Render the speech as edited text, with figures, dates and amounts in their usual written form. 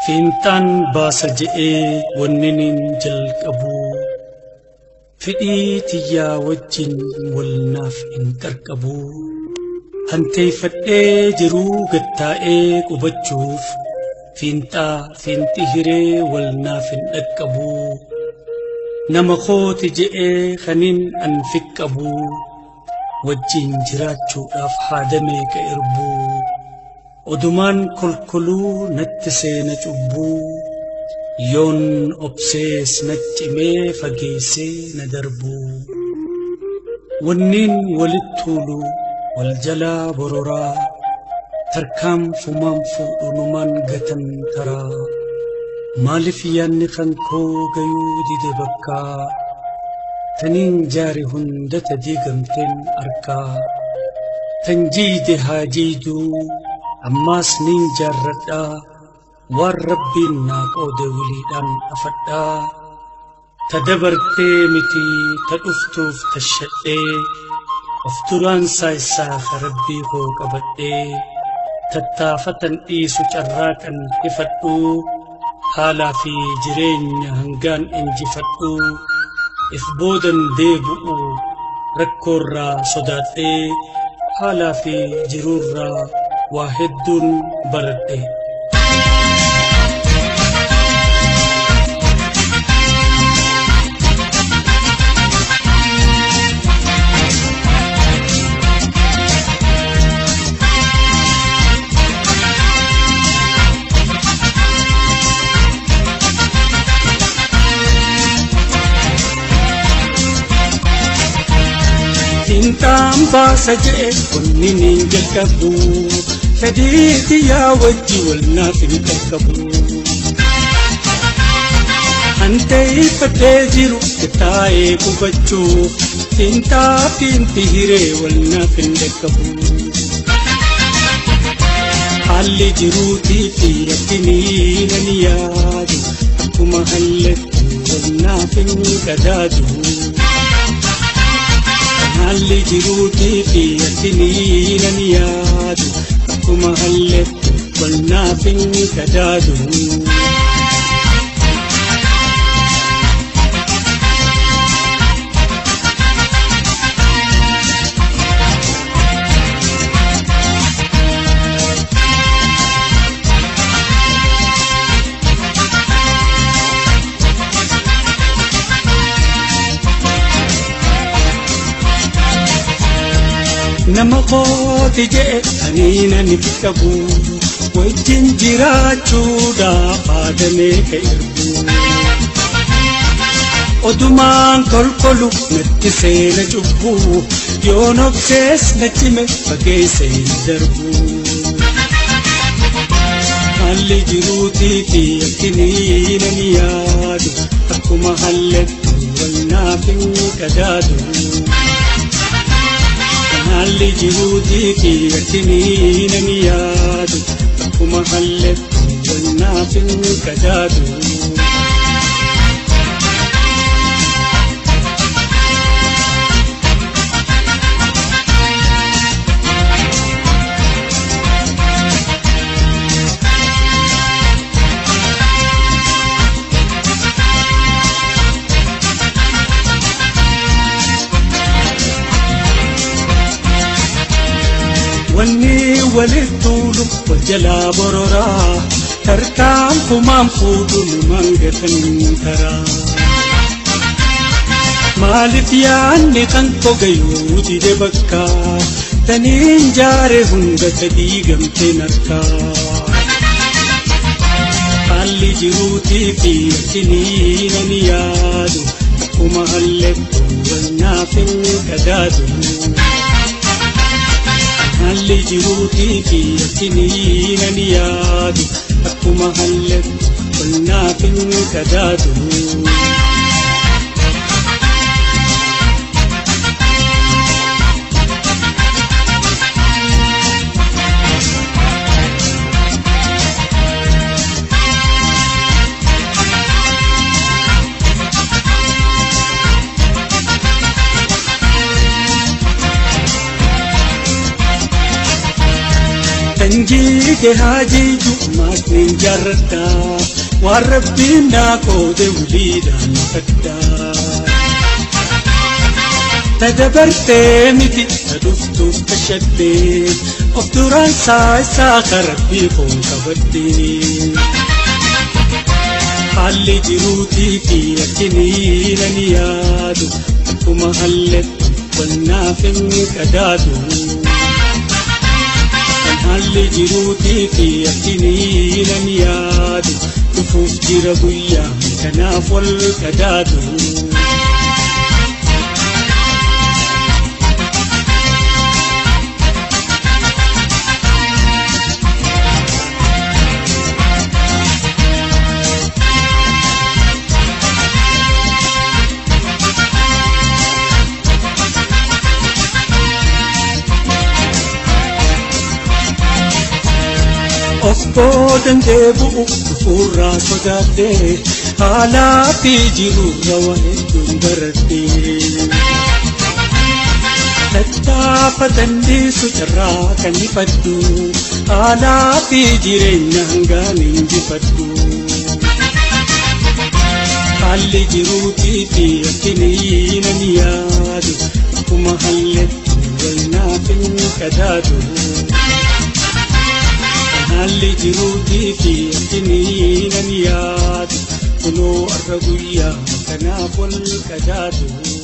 Fiinxaan baasa je'ee wanniniin jalqabu. Fedhii tiyyaa wajjin wal naaf hin qarqabu. Hanteeffadhee jiruu gattaa'ee qubachuuf fiinxaa fiinxi hiree wal naaf hin dhaqqabu. Nama kooti je'ee kaniin an fiqqabu. Wajjin jiraachuudhaaf haada meeqa irbuu. Odumaan kolkoluu natti seena cubbuu. Yoon obsees na cimee fageessee na darbuu. Wanniin walitti tuulu wal jalaa bororaa. Tarkaanfumaan fuudhu numaan gatan taraa. Maaliif yaadni kan koo gayuu dide bakkaa? Taniin jaare hunda ta diigamteen arkaa. Tan jiide haa jiiduu ammaas niin jaarradhaa. Waan rabbiin naa qoode wiliidhaan afadhaa. Ta dabartee miti ta dhuftuuf tashadhee. Of duraan saayissaa ka rabbii koo qabadhee. Tattaafatan dhiisu carraaqan ifadhuu. Haalaa fi jireenya hangaan injifadhuu. If boodan deebi'u rakkoorraa sodaadhee. Haalaa fi jiruurraa waa hedduun baradhe. Fiinxaan baasa je'e wanniniin jalqabu. Fedhii tiyyaa wajji wal naaf hin qaqqabu. Hanteeffadhee jiru taa'ee qubachuuf fiinxaa fiinxi hiree wal naaf hin dhaqqabu. Haalli jiruutii fi rakkinii nan yaadu akkuma hallattu wal naaf hin qadaadu. Haalli jiruutii fi rakkinii nan yaadu akkuma hallattu wal naaf hin qadaadu. Nama kooti je'e ani nan qabu wajjin jiraachuudhaaf haada meeqa irbuu. Odumaan kolkolu natti seena cubbuu yoon obsees na cime fageessee na darbuu. Haalli jiruutii fi akkinii nan yaadu akkuma hallattu wal naaf hin qadaadu. Haalli jiruutii fi akkinii nan yaadu akkuma hallattu wal naaf hin qadaadu. Wanni walitti tuulu wal jalaa bororaa tarkaanfumaan fuudhu numaan gatan taraa. Maaliif yaadni kan koo gayuu dide bakkaa taniin jaare hunda ta diigamteen harkaa. Haalli jiruutii fi akkinii nan yaadu akkuma hallattu wal naaf hin qadaadu. Haalli jiruutii fi akkinii nan yaadu akkuma hallattu wal naaf hin qadaadu. Tan Jige haajiiju maasnin jaarradha waan rabbiin naa qoode wuliidhaan fadha. Tadabartee miti ta dhuftuuf tashaddee of duraan isaa karabbii koon qabadhee. Haalli jiruutii fi akkinii nan yaadu akkuma halletti walnaaf hin qadaadu. Kan haalli jiruutii fi akkinii nan yaadu dhufuuf jira guyyaa kanaaf wal qadaadu. Of boodan deebi'u dhufuurraa sodaadhee haalaa fi jiruurra waa hedduun baradhee. Tattaafatan dhiisu carraa kan ifadhu haalaa fi jireenya hangaan injifadhu. Haalli jiruutii fi akkinii nan yaadu akkuma halletti wal naaf hin qadaadu. Haalli jiruutii fi akkinii nan yaadu kunoo arra guyyaa kanaaf wal qadaadu.